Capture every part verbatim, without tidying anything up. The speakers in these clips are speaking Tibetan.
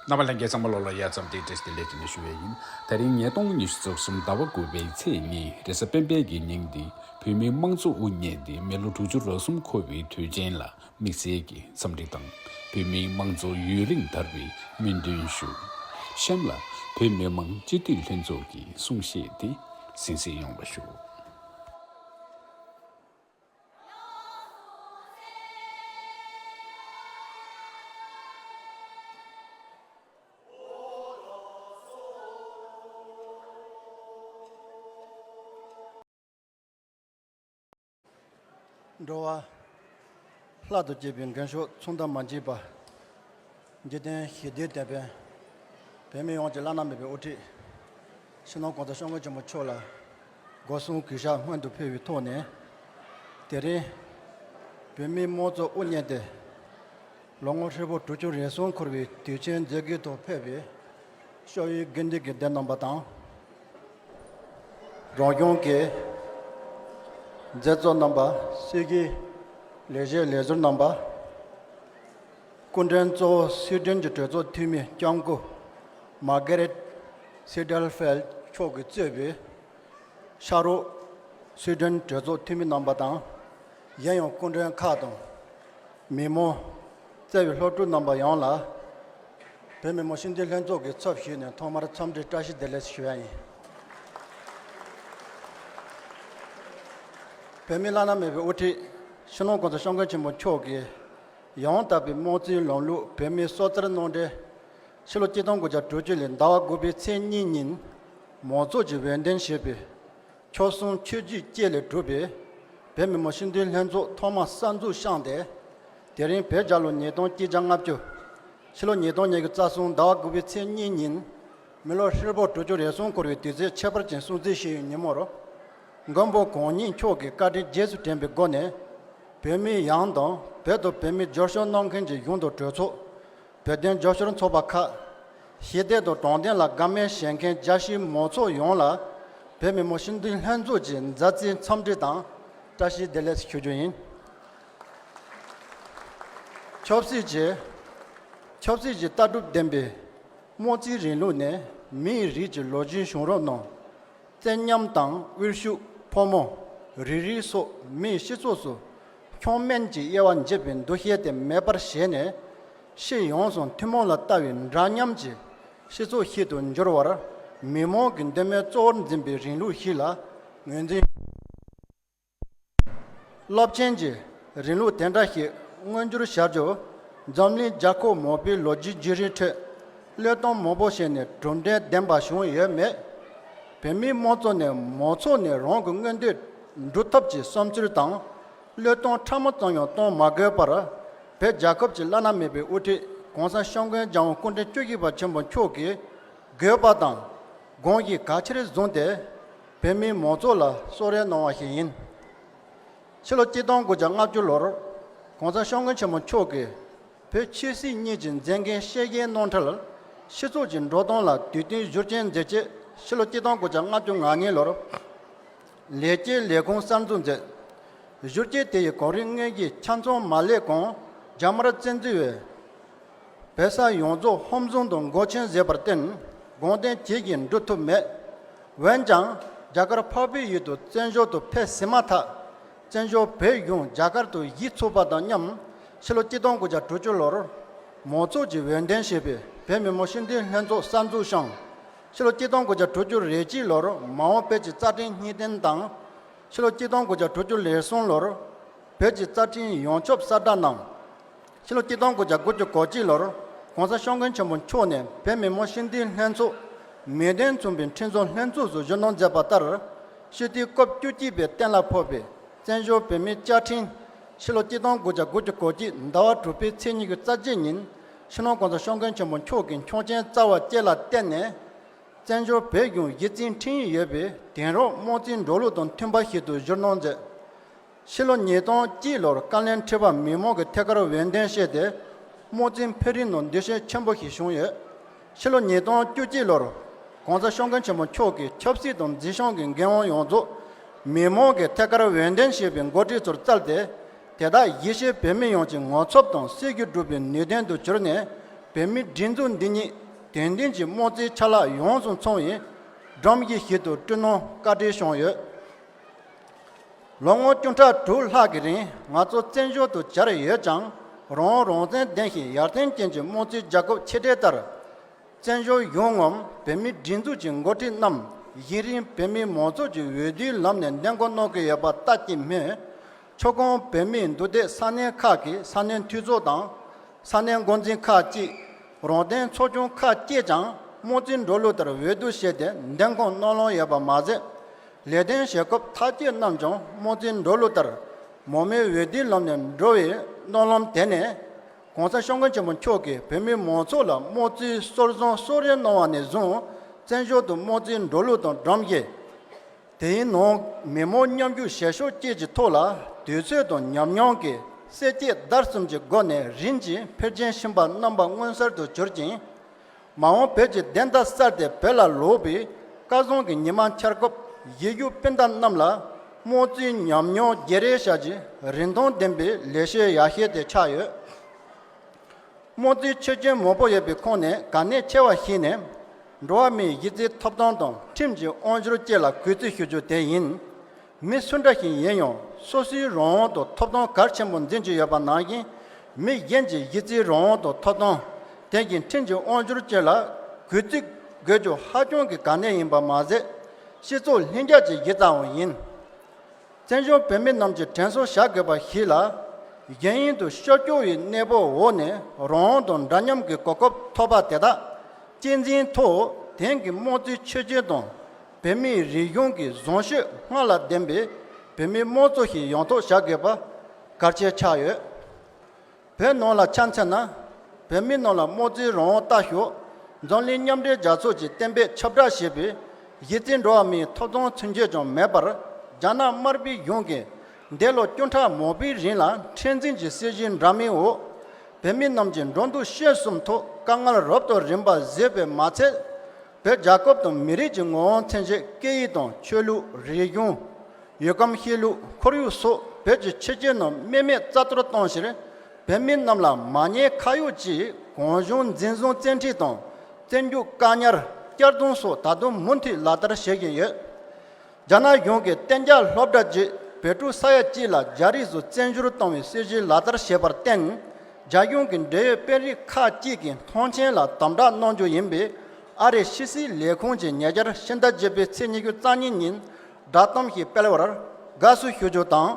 རྣམ་པ་ལྷན་རྒྱས་ཚང་མ་ལོ་ལ་ཡ་ཙམ་དེ་བཀྲ་ཤིས་བདེ་ལེགས་ཀྱི་ལེགས་ཞུ་བ་ཡིན། ད་རིང་ཉིས་སྟོང་ཉི་ཤུ་རྩ་གསུམ་ཟླ་བ་དགུ་པའི་ཚེས་གཉིས་རེས་གཟའ་སྤེན་པའི་གི་ཉིན་འདི་བོད་མིའི་དམངས་གཙོ་དབུ་བརྙེས་ཏེ་མི་ལོ་དྲུག་ཅུ་རེ་གསུམ་འཁོར་བའི་དུས་ཆེན་ལ་དམིགས་བསལ་གྱི་འཚམས་འདྲི་དང་། བོད་མིའི་དམངས་གཙོ་ཡུན་རིང་དར་བའི་སྨོན་འདུན་ཞུ། གཤམ་ལ་བོད་མི་མང་སྤྱི་འཐུས་ལྷན་ཚོགས་ཀྱི་གསུང་བཤད་དེ་གསན་གཟིགས་ཡོང་བ་ཞུ། འགྲོ་བ་ལྷག་ཏུ་གཅེས་པའི་རྒན་ཤོས་མཚུངས་ཟླ་མ་མཆིས་པ། འཇིག་རྟེན་ཞི་བདེའི་དེད་དཔོན། བོད་མི་ཡོངས་ཀྱི་བླ་ན་མེད་པའི་དབུ་ཁྲིད། སྤྱི་ནོར་༸གོང་ས་༸སྐྱབས་མགོན་ཆེན་པོ་མཆོག་ལ་སྒོ་གསུམ་གུས་ཞབས་སྔོན་དུ་ཕུལ་བའི་ཐོག་ནས། དེ་རིང་བོད་མིའི་དམངས་གཙོ་དབུ་བརྙེས་ཏེ་ལོ་ངོ་ཧྲིལ་པོ་དྲུག་ཅུ་རེ་གསུམ་འཁོར་བའི་དུས་ཆེན་མཛད་སྒོའི་ཐོག་ཕེབས་པའི་ཤོག་ཡུལ་དགེ་འདུན་གྱི་སྡེ་རྣམ་པ་དང་། རང་སྐྱོང་གི་མཛད་གཙོ་རྣམ་པ། སྲིད་ཀྱི་ལས་བྱེད་ལས་ཟུར་རྣམ་པ། སྐུ་མགྲོན་གཙོ་བོ་སུའེ་ཌེན་གྱི་གྲོས་ཚོགས་འཐུས་མི་ལྕམ་སྐུ་མར་གྷེ་རེད་སི་ཌལ་ཧྥེལ་མཆོག་གིས་གཙོས་པའི་ཕྱག་རོགས། སུའེ་ཌེན་གྲོས་ཚོགས་འཐུས་མི་རྣམ་པ་དང་། གཞན་ཡང་སྐུ་མགྲོན་ཁག་དང་། མི་མང་། བརྩེ་བའི་སློབ་ཕྲུག་རྣམ་པ་ཡོངས་ལ། བོད་མི་མང་སྤྱི་འཐུས་ལྷན་ཚོགས་ཀྱི་ཚབ་ཞུས་ནས་ཐོག་མར་འཚམས་འདྲི་བཀྲ་ཤིས་བདེ་ལེགས་ཞུ་ཡ་ཡིན། བོད་མིའི་བླ་ན་མེད་པའི་དབུ་ཁྲིད་སྤྱི་ནོར་༸གོང་ས་༸སྐྱབས་མགོན་ཆེན་པོ་མཆོག་གིས་ཡང་དག་པའི་དམངས་གཙོའི་ལམ་ལུགས་བོད་མིའི་སྲོག་རྩར་གནང་འབྲེལ། ཕྱི་ལོ་ཆིག་སྟོང་དགུ་བརྒྱ་དྲུག་ཅུ་ལོའི་ཟླ་བ་དགུ་པའི་ཚེས་གཉིས་ཉིན་མང་ཚོགས་ཀྱིས་འོས་འདེམས་བྱས་པའི་ཆོལ་གསུམ་ཆོས་བརྒྱུད་བཅས་ལས་གྲུབ་པའི་བོད་མི་མང་སྤྱི་འཐུས་ལྷན་ཚོགས་ཐོག་མ་གསར་འཛུགས་བསྐྱངས་ཏེ། དེ་རིང་བོད་རྒྱལ་ལོ་ཉིས་སྟོང་གཅིག་བརྒྱ་ལྔ་བཅུ། ཕྱི་ལོ་ཉིས་སྟོང་ཉི་ཤུ་རྩ་གསུམ་ཟླ་བ་དགུ་པའི་ཚེས་གཉིས་ཉིན་མི་ལོ་ཧྲིལ་པོ་དྲུག་ཅུ་རེ་གསུམ་འཁོར་བའི་དུས་ཚོད་ཁྱད་པར་ཅན་སྲུང་བརྩི་ཞུ་བའི་ཉིན་མོར། མགོན་པོ་གང་ཉིད་མཆོག་གི་བཀའ་དྲིན་རྗེས་སུ་དྲན་པའི་སྒོ་ནས། བོད་མི་ཡོངས་དང་བོད་དུ་བོད་མི་རྒྱབ་སྐྱོར་གནང་མཁན་གྱི་གཞུང་དང་གྲོས་ཚོགས། བོད་དོན་རྒྱབ་སྐྱོར་ཚོགས་པ་ཁག། ཞི་བདེ་དང་དྲང་བདེན་ལ་དགའ་མོས་བྱེད་མཁན་རྒྱ་ཆེའི་མང་ཚོགས་ཡོངས་ལ། བོད་མི་མང་སྤྱི་འཐུས་ལྷན་ཚོགས་ཀྱི་མཛའ་བརྩེའི་འཚམས་འདྲི་དང་བཀྲ་ཤིས་བདེ་ལེགས་ཞུ་རྒྱུ་ཡིན། ཆབ་སྲིད་ཀྱི། ཆབ་སྲིད་ཀྱི་ལྟ་གྲུབ་ལྡན་པའི་དམངས་གཙོའི་རིང་ལུགས་ནས་མིའི་རིགས་ཀྱི་ལོ་རྒྱུས་བྱུང་རབས་ནང་། བཙན་ཉམས་དང་དབུལ་ཕྱུག་ཕོ་མོ། རིགས་རུས་སོགས་མིའི་སྤྱི་ཚོགས་སུ་ཁྱོན་སྨན་གྱི་དབྱེ་བ་འབྱེད་པའི་འདུ་ཤེས་དེ་མེད་པར་བྱས་ནས། སྤྱི་ཡོངས་སུ་ཐུན་མོང་ལ་ལྟ་བའི་འདྲ་མཉམ་གྱི་སྤྱི་ཚོགས་ཤིག་ཏུ་འགྱུར་བར་མི་མང་གི་འདོད་མོས་གཙོ་བོར་འཛིན་པའི་རིང་ལུགས་ཤིག་ལ་ངོས་འཛིན། རླབས་ཆེན་གྱི་རིང་ལུགས་དེ་འདྲ་ཞིག་མངོན་འགྱུར་བྱ་རྒྱུ། འཛམ་གླིང་རྒྱལ་ཁབ་མང་པོའི་ལོ་རྒྱུས་བརྒྱུད་རིམ་ཁྲོད། བློས་གཏོང་མང་པོ་བྱས་ནས་གྲུབ་འབྲས་ལྡན་པ་བྱུང་ཡོད་མེད། བོད་མིའི་དམངས་གཙོ་ནས་མང་ཚོགས་ནས་རང་གི་མངོན་འདོད་སྒྲུབ་ཐབས་ཀྱི་བསམ་ཚུལ་དང་། བློས་གཏོང་ཕྲ་མོ་ཙམ་ཡང་གཏོང་མ་དགོས་པར། བོད་རྒྱལ་ཁབ་ཀྱི་བླ་ན་མེད་པའི་དབུ་ཁྲིད་༸གོང་ས་༸སྐྱབས་མགོན་རྒྱལ་དབང་སྐུ་ཕྲེང་བཅུ་བཞི་པ་ཆེན་པོ་མཆོག་གིས་དགོས་པ་དང་། དགོངས་གཞི་གལ་ཆེར་བཟུང་སྟེ། བོད་མིའི་མང་གཙོ་ལ་གསོལ་རས་གནང་བ་ཞིག་ཡིན། ཕྱི་ལོ་ཆིག་སྟོང་དགུ་བརྒྱ་ལྔ་བཅུ་ལོར། ༸གོང་ས་༸སྐྱབས་མགོན་ཆེན་པོ་མཆོག་གིས། བོད་ཆོས་སྲིད་གཉིས་ཀྱི་མཛད་འགན་བཞེས་མཁན་རྣམ་གྲོལ། སྤྱི་ཚོགས་ཀྱི་འགྲོ་སྟངས་ལ་དུས་མཐུན་བསྒྱུར་བཅོས་མཛད་ཆེད་ཕྱི་ལོ་ཆིག་སྟོང་དགུ་བརྒྱ་ལྔ་བཅུ་ང་གཉིས་ལོར། ལས་བྱེད་ལས་ཁུངས་གསར་འཛུགས་མཛད། བསྒྱུར་བཅོས་དེ་ཡི་གོ་རིམ་དངོས་ཀྱི་ཆ་ཚང་མ་ལས་གོང་རྒྱ་དམར་བཙན་འཛུལ་བས། བོད་ས་ཡོངས་རྫོགས་ཧམ་བཟུང་དང་འགོག་ཆེན་བཟོས་པར་བརྟེན་དགོངས་དོན་ཇི་བཞིན་འགྲུབ་ཐུབ་མེད། འོན་ཀྱང་རྒྱ་གར་འཕགས་པའི་ཡུལ་དུ་བཙན་བྱོལ་དུ་ཕེབས་ཟིན་མ་ཐག་བཙན་བྱོལ་བོད་གཞུང་རྒྱ་གར་དུ་གཞི་ཚུགས་པ་དང་མཉམ། ཕྱི་ལོ་ཆིག་སྟོང་དགུ་བརྒྱ་དྲུག་ཅུ་ལོར་མང་ཚོགས་ཀྱིས་འོས་འདེམས་བྱས་པའི་བོད་མི་མང་སྤྱི་འཐུས་ལྷན་ཚོགས་གསར་འཛུགས་བྱུང་། ཕྱི་ལོ་ཆིག་སྟོང་དགུ་བརྒྱ་དྲུག་ཅུ་རེ་གཅིག་ལོར་མ་འོངས་བོད་ཀྱི་རྩ་ཁྲིམས་གཉིས་ལྡན་དང་། ཕྱི་ལོ་ཆིག་སྟོང་དགུ་བརྒྱ་དྲུག་ཅུ་རེ་གསུམ་ལོར་བོད་ཀྱི་རྩ་ཁྲིམས་ཡོངས་ཁྱབ་གསལ་བསྒྲགས་གནང་། ཕྱི་ལོ་ཆིག་སྟོང་དགུ་བརྒྱ་དགུ་བཅུ་གོ་གཅིག་ལོར་༸གོང་ས་༸སྐྱབས་མགོན་ཆེན་པོ་མཆོག་ནས་བོད་མི་མང་སྤྱི་འཐུས་ལྷན་ཚོགས་མིང་དོན་མཚུངས་པའི་ཁྲིམས་བཟོ་ལྷན་ཚོགས་སུ་གཞི་བསྣམས་མཛད་པ་ལྟར། སྤྱི་འཐུས་སྐབས་བཅུ་གཅིག་པས་གཏན་ལ་ཕབ་པའི་བཙན་བྱོལ་བོད་མིའི་བཅའ་ཁྲིམས། ཕྱི་ལོ་ཆིག་སྟོང་དགུ་བརྒྱ་དགུ་བཅུ་གོ་གཅིག་ཟླ་བ་དྲུག་པའི་ཚེས་ཉི་ཤུ་རྩ་གཅིག་ཉིན་སྤྱི་ནོར་༸གོང་ས་༸སྐྱབས་མགོན་ཆེན་པོ་མཆོག་གི་ཆོག་མཆན་རྩ་བ་བཅས་ལ་བརྟེན་ནས། བཙན་བྱོལ་བོད་གཞུང་གཞི་རྩའི་ཁྲིམས་ཡིག་ཡོད་པའི་དེང་རབས་དམངས་གཙོའི་འགྲོ་ལུགས་དང་མཐུན་པ་ཞིག་ཏུ་བསྒྱུར་གནང་མཛད། ཕྱི་ལོ་ཉིས་སྟོང་གཅིག་ལོར་བཀའ་བློན་ཁྲི་པ་མི་མང་གི་ཐད་ཀར་འོས་འདེམས་བྱས་ཏེ། དམངས་གཙོའི་འཕེལ་རིམ་ནང་འདུ་ཤེས་ཆེན་པོ་ཞིག་བྱུང་ཡོད། ཕྱི་ལོ་ཉིས་སྟོང་བཅུ་གཅིག་ལོར་༸གོང་ས་༸སྐྱབས་མགོན་ཆེན་པོ་མཆོག་གིས་ཆབ་སྲིད་དང་འཛིན་སྐྱོང་གི་འགན་དབང་ཡོངས་རྫོགས་མི་མང་གི་ཐད་ཀར་འོས་འདེམས་བྱས་པའི་འགོ་ཁྲིད་ཚོར་བསྩལ་ཏེ། དེ་དག་གཞིས་བྱེས་བོད་མི་ཡོངས་ཀྱི་ངོ་ཚབ་དང་སྲིད་ཇུས་སྒྲུབ་པའི་ནུས་ལྡན་དུ་གྱུར་ནས། བོད་མིའི་སྒྲིག་འཛུགས་འདི་ཉིད་དོན་ལྡན་གྱི་དམངས་གཙོའི་ཆ་ལག་ཡོངས་སུ་ཚང་བའི་སྒྲོམ་གཞི་ཞིག་ཏུ་བསྐྲུན་གནང་བཀའ་འདྲི་བྱུང་ཡོད། ལོ་ངོ་བཅུ་ཕྲག་དྲུག་ལྷག་གི་རིང་ང་ཚོ་བཙན་བྱོལ་དུ་གྱར་ཡོད་ཀྱང་། རང་དབང་རང་བཙན་ལྡན་ཞིང་ཡར་ཐོན་ཅན་གྱི་དམངས་གཙོའི་རྒྱལ་ཁབ་ཆེ་གྲས་ལྟར། བཙན་བྱོལ་གཞུང་ངམ་བོད་མིའི་སྒྲིག་འཛུགས་ཀྱི་འགོ་ཁྲིད་རྣམས་གཞི་རིམ་བོད་མིའི་མང་ཚོགས་ཀྱི་འོས་བསྡུའི་ལམ་ནས་འདེམས་བསྐོ་གནང་གི་ཡོད་པ་ལྟ་ཅི་སྨོས། ཆུ་ཁོངས་བོད་མིའི་འདུས་སྡེ་ས་གནས་ཁག་གི་ས་གནས་འཐུས་ཚོགས་དང་། ས་གནས་འགོ་འཛིན་ཁག་ཅིག་རང་བདེན་ཚོགས་ཆུང་ཁག་བཅས་ཀྱང་དམངས་གཙོའི་འགྲོ་ལུགས་ལྟར་འོས་བསྡུ་བྱས་ཏེ་འདེམས་བསྐོ་གནང་ལོང་ཡོད་པ་མ་ཟད། ལས་དོན་བྱེད་སྐབས་ཐག་གཅོད་རྣམས་ཀྱང་དམངས་གཙོའི་འགྲོ་ལུགས་ལྟར་མང་མོས་འོས་བསྡུའི་ལམ་ནས་འགྲོ་བའི་གནང་ལམ་དེ་ནི། ༸གོང་ས་༸སྐྱབས་མགོན་ཆེན་པོ་མཆོག་གིས་བོད་མིའི་མང་ཚོགས་ལ་དམངས་གཙོའི་སྲོལ་བཟང་གསོལ་རས་གནང་བ་ནས་བཟུང་བཙན་བྱོལ་དུ་དམངས་གཙོའི་འགྲོ་ལུགས་དང་སྒྲོམ་གཞི། དེའི་ནང་མི་མང་མཉམ་ཞུགས་བྱེད་ཕྱོགས་བཅས་ཀྱི་ཐོག་ལ་དུས་ཚོད་དང་ཉམས་མྱོང་གི་གསལ་བྱེད་བརྡར་གསུམ་གྱི་སྒོ་ནས་རིམ་གྱིས་འཕེལ་རྒྱས་ཕྱིན་པ་རྣམ་པ་མངོན་གསལ་དུ་གྱུར་ཅིང་། མ་འོངས་བོད་ཀྱི་བདེན་མཐའ་གསལ་ཏེ་བོད་ལ་ལོག་པའི་སྐལ་བཟང་གི་ཉི་མ་འཆར་སྐབས་གཞིས་བཞུགས་སྤུན་ཟླ་རྣམས་ལ་དམངས་གཙོའི་ཉམས་མྱོང་བརྗེ་རེས་བྱ་རྒྱུའི་རིན་ཐང་ལྡན་པའི་ལས་བྱེད་ཡར་ཞུ་དེ་ཆགས་ཡོད། དམངས་གཙོའི་ཆོས་ཅན་མང་པོ་ཡོད་པའི་ཁོངས་ནས་གལ་གནད་ཆེ་བ་ཞིག་ནི། འགྲོ་བ་མིའི་གཞི་རྩའི་ཐོབ་ཐང་དང་ཁྲིམས་ཀྱི་དབང་སྒྱུར་བཅས་ལ་གུས་བརྩི་ཞུ་རྒྱུ་དེ་ཡིན། མི་སུ་འདྲ་ཞིག་ཡིན་ཡང་སོ་སོའི་རང་དབང་དང་ཐོབ་ཐང་གལ་ཆེན་པོ་འཛིན་གྱི་ཡོད་པ་ནང་བཞིན། མི་གཞན་གྱི་གཞི་རྩའི་རང་དབང་དང་ཐོབ་ཐང་། དེ་བཞིན་ཁྲིམས་ཀྱི་དབང་སྒྱུར་བཅས་ལ་གུས་བརྩི་དགོས་རྒྱུ་ཧ་ཅང་གི་གལ་གནད་ཡིན་པ་མ་ཟད། སྤྱི་ཚོགས་ལྷིང་འཇགས་ཀྱི་གཞི་རྩའང་ཡིན། བཙན་བྱོལ་བོད་མི་རྣམས་ཀྱིས་དྲན་གསོ་བྱ་དགོས་པ་ཞིག་ལ། གཞན་ཡུལ་དུ་ཤོར་བཅུག་པའི་གནས་བབ་འོག་ནས་རང་དབང་དང་འདྲ་མཉམ་གྱི་གོ་སྐབས་ཐོབ་པ་དེ་དག་གཅེས་འཛིན་ཐོག་དེང་གི་དམངས་གཙོའི་ཆོས་བརྒྱུད་དང་བོད་མིའི་རིག་གཞུང་གི་བཟང་སྤྱོད་སྔར་ལས་ལྡན་པའི་བོད་མིའི་དམངས་གཙོ་ཞིག་ཡོང་ཐབས་བྱ་དགོས་པ་གལ་ཆེ་ཆགས་ཡོད། བོད་ནང་ལ་ཆ་མཚོན་ན། བོད་མི་རྣམས་ལ་དམངས་གཙོའི་རང་དབང་ལྟ་ཞོག་འཛམ་གླིང་མཉམ་འབྲེལ་རྒྱལ་ཚོགས་ཀྱིས་གཏན་འབེབས་ཁྱབ་བསྒྲགས་བྱས་པའི་གཞི་རྩའི་འགྲོ་བ་མིའི་ཐོབ་ཐང་ཚུན་ཆད་ཀྱང་མེད་པར། རྒྱ་ནག་དམར་པོའི་གཞུང་གིས་འདས་ལོ་བཅུ་ཕྲག་མང་པོའི་རིང་ལ་འཁྲེན་འཛིན་གྱི་སྲིད་བྱུས་འདྲ་མིན་འོག་བོད་མི་རྣམས་ཀྱི་འགྲོ་འདུག་སྤྱོད་གསུམ་ཐོག་དཀའ་ངལ་རབ་དང་རིམ་པ་བཟོས་པས་མ་ཚད། བོད་རྒྱལ་ཁབ་དང་མི་རིགས་ཀྱི་ངོ་བོ་མཚོན་ཆེད་སྐད་ཡིག་དང་ཆོས་ལུགས། རིག་གཞུང་། ཡུལ་ཁམས་ཤེས་ལུགས། ཁོར་ཡུག་སོགས་བོད་ཀྱི་ཁྱད་ཆོས་རྣམས་རྨེག་མེད་རྩ་གཏོར་གཏོང་ཕྱིར། བོད་མི་རྣམས་ལ་མ་ཉེས་ཁ་གཡོགས་ཀྱིས་གང་བྱུང་འཛིན་བཟུང་བཙན་ཁྲིད་དང་། བཙོན་འཇུག་བཀག་ཉར། གཅར་རྡུང་སོགས་ད་དུང་མུ་མཐུད་ལག་བསྟར་བྱེད་བཞིན་ཡོད། རྒྱ་ནག་གཞུང་གིས་གཏན་འཇགས་སློབ་གྲྭ་བརྒྱུད་བོད་ཕྲུག་ས་ཡ་གཅིག་ལ་རྒྱ་རིགས་སུ་བཙན་བྱོལ་གཏོང་བའི་སྲིད་བྱུས་ལག་བསྟར་བྱས་པར་བརྟེན། རྒྱ་གཞུང་གིས་འབྲེལ་ཡོད་དཔོན་རིགས་ཁག་ཅིག་གི་ཐང་ཆེན་ལ་དམ་དྲག་གནང་རྒྱུ་ཡིན་པའི་ཨ་རིའི་ཕྱི་སྲིད་ལས་ཁུངས་ཀྱིས་ཉེ་ཆར་ཕྱི་ཟླ་བརྒྱད་པའི་ཚེས་ཉི་ཤུ་རྩ་གཉིས་ཉིན་བསྒྲགས་གཏམ་ཞིག་སྤེལ་བར་དགའ་བསུ་ཞུ་རྒྱུ་དང་།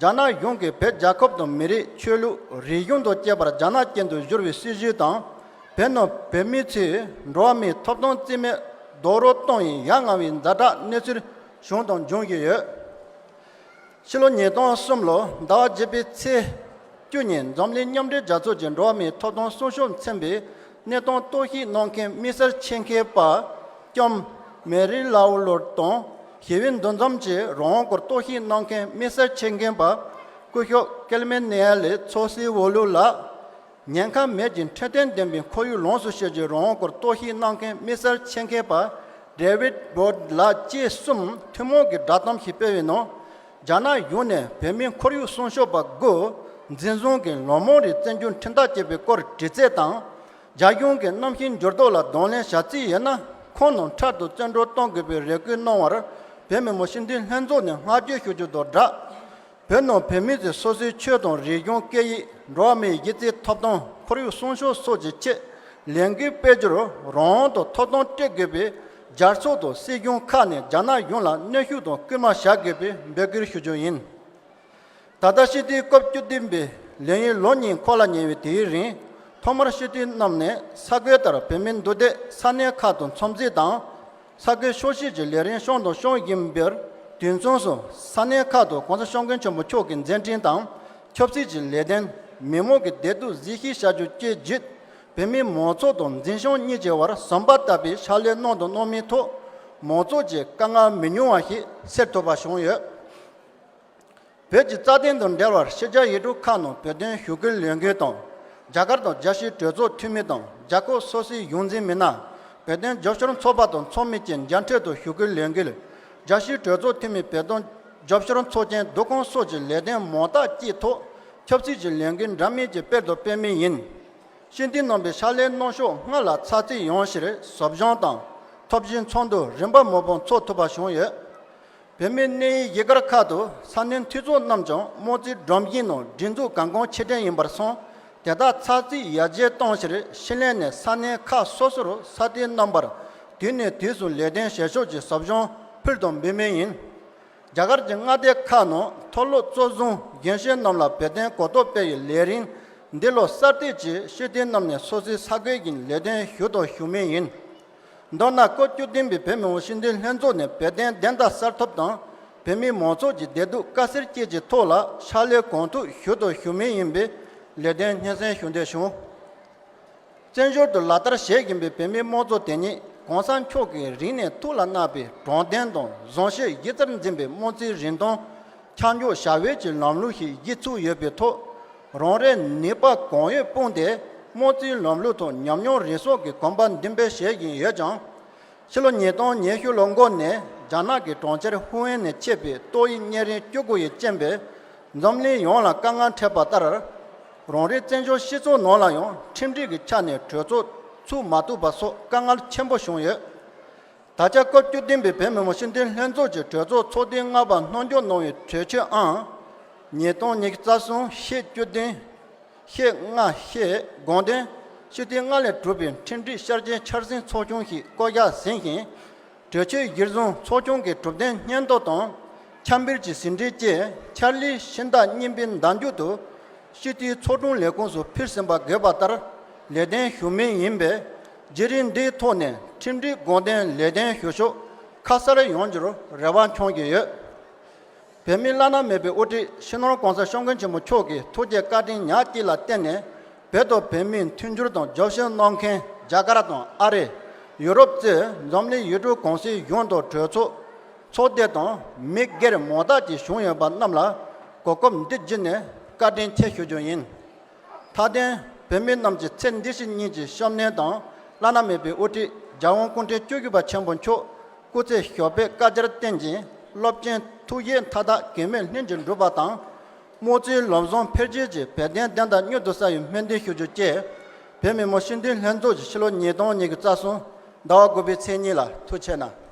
རྒྱ་ནག་གཞུང་གིས་བོད་རྒྱལ་ཁབ་དང་མི་རིགས། ཆོས་ལུགས། རིག་གཞུང་དང་བཅས་པར་རྒྱ་ནག་ཅན་དུ་བསྒྱུར་བའི་སྲིད་བྱུས་དང་། བོད་ནང་བོད་མི་ཚོས་འགྲོ་བ་མིའི་ཐོབ་ཐང་རྩིས་མེད་རྡོག་རོལ་གཏོང་བའི་ཡ་ང་བའི་ཛ་དྲག་གནས་ཚུལ་བྱུང་དང་འབྱུང་བཞིན་ཡོད། ཕྱི་ལོ་ཉིས་སྟོང་གསུམ་ལོ་ཟླ་བ་བརྒྱད་པའི་ཚེས་བཅུ་ཉིན་འཛམ་གླིང་མཉམ་འབྲེལ་རྒྱལ་ཚོགས་ཀྱི་འགྲོ་བ་མིའི་ཐོབ་ཐང་སྲུང་སྐྱོབ་ཚན་པའི་གནས་སྟངས་རྟོག་ཞིབ་གནང་མཁན་དམིགས་བསལ་ཆེད་མཁས་པ་ལྕམ་མེ་རི་ལའོ་ལོར་དང་། ཞི་བའི་འདུ་འཛོམས་ཀྱི་རང་དབང་སྐོར་རྟོག་ཞིབ་གནང་མཁན་དམིགས་བསལ་ཆེད་མཁས་པ་སྐུ་ཞབས་ཀེལ་མེ་ནེ་ཡ་ལི་ཚོ་སི་ཝོ་ལུ་ལགས། ཉེན་ཁ་མེད་ཅིང་འཕྲོད་བསྟེན་ལྡན་པའི་ཁོར་ཡུག་ལོངས་སུ་སྤྱོད་རྒྱུའི་རང་དབང་སྐོར་རྟོག་ཞིབ་གནང་མཁན་དམིགས་བསལ་ཆེད་མཁས་པ་ཌེ་ཝིད་བོར་ལགས་བཅས་གསུམ་ཐུན་མོང་གི་བསྒྲགས་གཏམ་ཞིག་སྤེལ་བའི་ནང་། རྒྱ་ནག་གཞུང་ནས་བོད་མིའི་ཁོར་ཡུག་སྲུང་སྐྱོབ་པ་དགུ་འཛིན་བཟུང་གིས་ལོ་མང་རིང་བཙོན་འཇུག་ཁྲིམས་ཐག་བཅད་པའི་སྐོར་དྲི་རྩད་དང་། རྒྱ་གཞུང་གིས་གནམ་གཤིས་འགྱུར་ལྡོག་ལ་གདོང་ལེན་བྱ་རྩིས་ཡོད་ན་ཁོང་རྣམས་འཕྲལ་དུ་བཙོན་གྲོལ་གཏོང་དགོས་པའི་རེ་སྐུལ་གནང་བར་བོད་མི་མང་སྤྱི་འཐུས་ལྷན་ཚོགས་ནས་བསྔགས་བརྗོད་ཞུ་རྒྱུ་དང་སྦྲགས། བོད་ནང་བོད་མི་ཚོས་སོ་སོའི་ཆོས་དང་རིག་གཞུང་སྐད་ཡིག་འགྲོ་བ་མིའི་གཞི་རྩའི་ཐོབ་ཐང་ཁོར་ཡུག་སྲུང་སྐྱོབ་སོགས་ཀྱི་ཆེད་ལས་འགུལ་སྤེལ་རྒྱུར་རང་དབང་དང་ཐོབ་ཐང་སྤྲད་དགོས་པའི་རྒྱལ་ཚོགས་དང་སྲིད་གཞུང་ཁག་ནས་རྒྱ་ནག་གཞུང་ལ་གནོན་ཤུགས་དང་སྐུལ་མ་བྱ་དགོས་པའི་འབོད་སྐུལ་ཞུ་རྒྱུ་ཡིན། ད་ལྟ་སྤྱི་འཐུས་སྐབས་བཅུ་བདུན་པའི་ལས་ཡུན་ལོ་གཉིས་འཁོར་ལ་ཉེ་བའི་དེའི་རིང་ཐོག་མར་སྤྱི་འཐུས་རྣམས་ནས་ས་ཁུལ་ལྟར་བོད་མིའི་འདུས་སྡེ་ས་གནས་ཁག་ཏུ་འཚམས་གཟིགས་དང་། ས་ཁུལ་ཕྱོགས་བཞི་གྱི་ལས་རིམ་སྐྱོང་དང་སྐྱོང་བཞིན་པའི་དུས་མཚུངས་སུ་ས་གནས་ཁག་ཏུ་༸གོང་ས་༸སྐྱབས་མགོན་ཆེན་པོ་མཆོག་གི་མཛད་འཕྲིན་དང་ཆབ་སྲིད་ཀྱི་ལས་དོན། མི་མང་གི་བདེ་སྡུག་གཟིགས་ཞིབ་བྱ་རྒྱུ་བཅས་བརྒྱུད་བོད་མིའི་མང་ཚོགས་དང་འཛིན་སྐྱོང་གཉིས་ཀྱི་བར་ཟམ་པ་ལྟ་བུའི་ཕྱག་ལས་གནང་དང་གནང་མུས་ཐོག་མང་ཚོགས་ཀྱི་དཀའ་ངལ་མི་ཉུང་བ་ཞིག་སེལ་ཐུབ་པ་བྱུང་ཡོད། བོད་ཀྱི་རྩ་དོན་དང་འབྲེལ་བར་ཕྱི་རྒྱལ་ཡུལ་གྲུ་ཁག་ནང་བོད་དོན་ཞུ་སྐུལ་ལས་འགུལ་དང་། རྒྱ་གར་དང་རྒྱལ་སྤྱིའི་གྲོས་ཚོགས་འཐུས་མི་དང་རྒྱལ་ཁབ་སོ་སོའི་གཞུང་འཛིན་མི་སྣ། བོད་དོན་རྒྱབ་སྐྱོར་ཚོགས་པ་དང་ཚོགས་མི་བཅས་མཇལ་འཕྲད་དང་ཞུ་སྐུལ་ལས་འགུལ། རྒྱལ་སྤྱིའི་གྲོས་ཚོགས་འཐུས་མི་བོད་དོན་རྒྱབ་སྐྱོར་ཚོགས་ཆེན་འདུ་ཁང་སོགས་ཀྱི་ལས་དོན་མང་དག་བཅས་ཐོག་ཆབ་སྲིད་ཀྱི་ལས་འགུལ་འདྲ་མིན་གྱི་སྤེལ་དང་སྤེལ་མུས་ཡིན། ཤེས་ལྡན་རྣམ་པའི་ཕྱག་ལས་གནང་ཕྱོགས་སྔར་ལ་ཚགས་ཚུད་ཡོང་ཕྱིར་ཟབ་སྦྱོང་དང་ཐབས་ཤེས་ཚོགས་འདུ་རིམ་པ་མང་པོ་འཚོགས་ཐུབ་པ་བྱུང་ཡོད། བོད་མིའི་གནས་ཡུལ་རྒྱ་གར་ཁག་ཏུ་ས་གནས་འཐུས་ཚོགས་རྣམས་ཀྱང་དམངས་གཙོའི་སྒྲོམ་གཞི་ནང་སྒྲིག་འཛུགས་གལ་འགངས་ཆེ་གྲས་ཡིན་པར་སོང་། དེ་དག་ཚགས་ཚུད་ཡར་རྒྱས་གཏོང་ཕྱིར་ཕྱི་ལན་ནས་ས་གནས་ཁག་སོ་སོར་ས་དེ་རྣམ་པར་དུས་ནས་དུས་སུ་ལས་དོན་བྱེད་ཕྱོགས་ཀྱི་ཟབ་སྦྱོང་ཕུལ་དང་འབུལ་མུས་ཡིན། རྒྱ་གར་གྱི་མངའ་སྡེ་ཁག་ནང་མཐོ་སློབ་གཙོ་བཟུང་རྒན་གཞོན་རྣམས་ལ་བོད་དོན་གོ་རྟོགས་སྤེལ་བའི་ལས་རིམ་འདི་ལོ་གསར་གཏོད་ཀྱིས་ཤེས་ལྡན་རྣམས་ནས་སོ་སོའི་ས་ཁུལ་གྱི་ལས་དོན་ཞུ་དང་ཞུ་མུས་ཡིན། མདོར་ན་སྐབས་བཅུ་བདུན་པའི་བོད་མི་མང་སྤྱི་འཐུས་ལྷན་ཚོགས་ནས་བོད་དོན་བདེན་མཐའ་གསལ་ཐབས་དང་བོད་མིའི་མང་ཚོགས་ཀྱི་བདེ་སྡུག་དཀའ་སེལ་བཅས་ཀྱི་ཐོག་ལ་ཕྱག་ལས་གང་ཐུབ་ཞུ་དང་ཞུ་མུས་ཡིན་པའི་ལས་དོན་སྙན་སེང་ཞུ་འདོད་བྱུང་། བཙན་བྱོལ་དུ་ལག་བསྟར་བྱེད་བཞིན་པའི་བོད་མིའི་དམངས་གཙོ་དེ་ཉིད་གོང་ས་མཆོག་གིས་རིང་ནས་ཐུགས་ལ་བརྣག་པའི་དྲང་བདེན་དང་བཟང་སྤྱོད་གཞི་རྩར་འཛིན་པའི་དམངས་གཙོའི་རིན་ཐང་ཆ་འཇོག་བྱ་བའི་ཀྱི་ལམ་ལུགས་ཤིག་གཞི་ཚུགས་ཡོད་པའི་ཐོག་རང་རེའི་ནུས་པ་གང་ཡོད་སྤུངས་ཏེ་དམངས་གཙོའི་ལམ་ལུགས་ཐོག་ཉམས་མྱོང་རེ་ཟུང་གི་གོམ་པ་མདུན་སྤོས་བྱེད་བཞིན་ཡོད་ཀྱང་། ཕྱི་ལོ་ཉིས་སྟོང་ཉི་ཤུ་ལོ་འགོ་ནས་རྒྱ་ནག་གི་གྲོང་ཁྱེར་ཧུའུ་ཨན་ནས་མཆེད་པའི་ཏོག་དབྱིབས་གཉན་རིམས་བཅུ་དགུ་ཡི་རྐྱེན་པས་འཛམ་གླིང་ཡོངས་ལ་དཀའ་ངལ་འཕྲད་པ་ལྟར། རང་རེའི་བཙན་བྱོལ་སྤྱི་ཚོགས་ནང་ལ་ཡང་ཁྲིམས་སྒྲིག་གི་ཆ་ནས་གྲོས་ཚོགས་ཚུགས་མ་ཐུབ་པ་སོགས་དཀའ་ངལ་ཆེན་པོ་བྱུང་ཡོད། ད་ཆ་སྐབས་བཅུ་བདུན་པའི་བོད་མི་མང་སྤྱི་འཐུས་ལྷན་ཚོགས་ཀྱི་གྲོས་ཚོགས་ཚོགས་དུས་ལྔ་པ་གནང་སྐྱོང་གནང་བའི་གྲོས་ཆོད་ཨང་། ཉིས་སྟོང་ཉི་ཤུ་རྩ་གསུམ་ཤེས་བཅུ་བདུན། ཤེས་ལྔ་ཤེས་དགོངས་དོན། སྤྱི་འཐུས་ལྔ་ལས་གྲུབ་པའི་ཁྲིམས་སྒྲིག་ཤར་ཆེན་འཆར་ཟིན་ཚོགས་ཆུང་ཞིག་བསྐོ་གཞག་ཟིན་ཞིང་། གྲོས་ཆོད་གཞིར་བཟུང་ཚོགས་ཆུང་གི་གྲུབ་དོན་སྙན་ཐོ་དང་། ཁྱབ་འཕེལ་གྱི་ཟིན་བྲིས་བཅས་འཆར་ལས་ཕྱི་ཟླ་གཉིས་པའི་ཟླ་མཇུག་ཏུ་སྤྱི་འཐུས་ཚོགས་དྲུང་ལས་ཁུངས་སུ་ཕུལ་ཟིན་པ་དགོས་པ་ལྟར་ལས་དོན་ཞུ་མུས་ཡིན་པས། བརྒྱུད་རིམ་འདིའི་ཐོག་ནས་ཁྲིམས་སྒྲིག་དགོངས་དོན་ལས་དོན་ཞུ་ཕྱོགས་ཁ་གསལ་ཡོང་རྒྱུར་རེ་བ་འཆང་གི་ཡོད། བོད་མིའི་བླ་ན་མེད་པའི་དབུ་ཁྲིད་སྤྱི་ནོར་༸གོང་ས་༸སྐྱབས་མགོན་ཆེན་པོ་མཆོག་གི་ཐུགས་རྗེ་བཀའ་དྲིན་ཉག་གཅིག་ལ་བརྟེན་ནས་བོད་དང་བོད་མིའི་མཐུན་འགྱུར་དང་རྒྱབ་སྐྱོར་གནང་མཁན་རྒྱ་གར་དང་ཨ་རི། ཡུ་རོབ་གཙོས་འཛམ་གླིང་ཡུལ་གྲུ་གང་སའི་གཞུང་དང་གྲོས་ཚོགས། ཚོགས་སྡེ་དང་མི་སྒེར་མང་དག་ཅིག་བྱུང་ཡོད་པ་རྣམས་ལ་གོ་སྐབས་འདི་བརྒྱུད་ནས་བཀའ་དྲིན་ཆེ་ཞུ་རྒྱུ་ཡིན། མཐའ་དོན་བོད་མི་རྣམས་ཀྱི་ཚེ་འདི་ཕྱི་གཉིས་ཀྱི་སྐྱབས་གནས་དང་བླ་ན་མེད་པའི་དབུ་ཁྲིད་རྒྱལ་དབང་སྐུ་ཕྲེང་བཅུ་བཞི་པ་ཆེན་པོ་མཆོག་སྐུ་ཚེ་ཞབས་པད་བསྐལ་བརྒྱར་བརྟན་ཅིང་སློབ་ཆེན་ཐུགས་བཞེད་མཐའ་དག་གེགས་མེད་ལྷུན་གྱིས་འགྲུབ་པ་དང་། དམངས་གཙོའི་ལམ་བཟང་འཕེལ་རྒྱས་ཀྱི་བོད་དོན་བདེན་མཐའ་མྱུར་དུ་གསལ་བའི་སྨོན་འདུན་ཞུ་རྒྱུ་བཅས། བོད་མི་མང་སྤྱི་འཐུས་ལྷན་ཚོགས་ཀྱི་ཕྱི་ལོ་ཉིས་སྟོང་ཉི་ཤུ་རྩ་གསུམ་ཟླ་བ་དགུ་པའི་ཚེས་གཉིས་ལ་ཐུགས་རྗེ་གནང་།